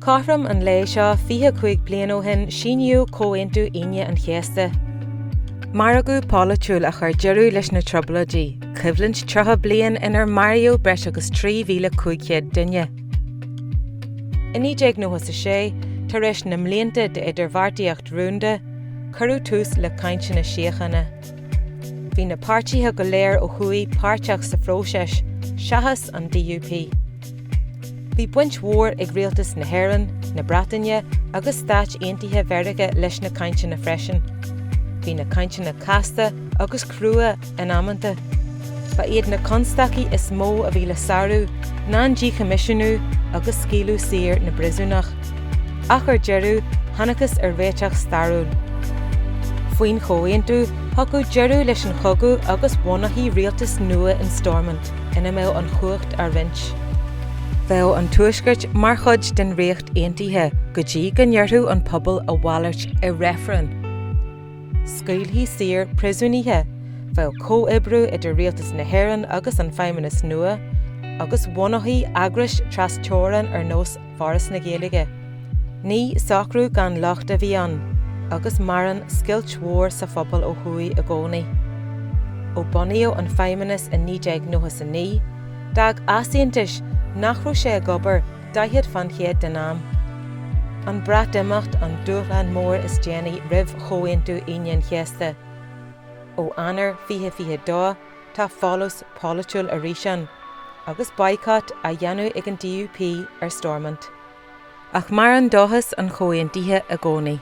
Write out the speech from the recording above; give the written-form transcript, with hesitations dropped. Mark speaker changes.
Speaker 1: Cothrom an lae seo 25 bliain ó shin síníodh Comhaontú Aoine an Chéasta. Margadh polaitiúil a chuir deireadh leis na Trioblóidí, coimhlint 30 bliain inar maraíodh breis agus 3,500 duine. I 1996, tar éis na mblianta d'idirbheartaíocht rúnda, cuireadh tús le cainteanna síochána. Bhí na páirtithe go léir ó thuaidh páirteach sa phróiseas, seachas an DUP. Bhí baint mhór ag rialtas na hÉireann, na Breataine agus Stáit Aontaithe Mheiriceá leis na cainteanna freisin. Bhí na cainteanna casta agus crua in amanta. Ba iad na constaicí is mó a bhí le sárú ná an díchoimisiúnú agus scaoileadh saor na bpríosúnach. Ach ar deireadh, thángthas ar réiteach stairiúil. Faoin chomhaontú, thiocfadh deireadh leis an chogadh agus bhunófaí rialtas nua in Stormont ina mbeadh an chumhacht á roinnt. Bheadh an Tuaisceart mar chuid den Ríocht Aontaithe go dtí go ndéarfadh an pobal a mhalairt i reifreann. Scaoilfí saor príosúnaithe, bheadh comhoibriú idir Rialtas na hÉireann agus an Feidhmeannas nua, agus bhunófaí eagrais tras-teorann ar nós Foras na Gaeilge. Ní socrú gan locht a bhí ann, agus maireann scoilt mhór sa phobal ó thuaidh i gcónaí. Ó bunaíodh an Feidhmeannas i 1999, d'fhág easaontais nach raibh sé ag obair 40 fán chéad den am. An Breatimeacht an dúshlán mór is déanaí roimh Chomhaontú Aoine an Chéasta. Ó Eanáir 2022 tá folús polaitiúil arís ann, agus baghcat á dhéanamh ag an DUP ar Stormont. Ach maireann dóchas an chomhaontaithe i gcónaí.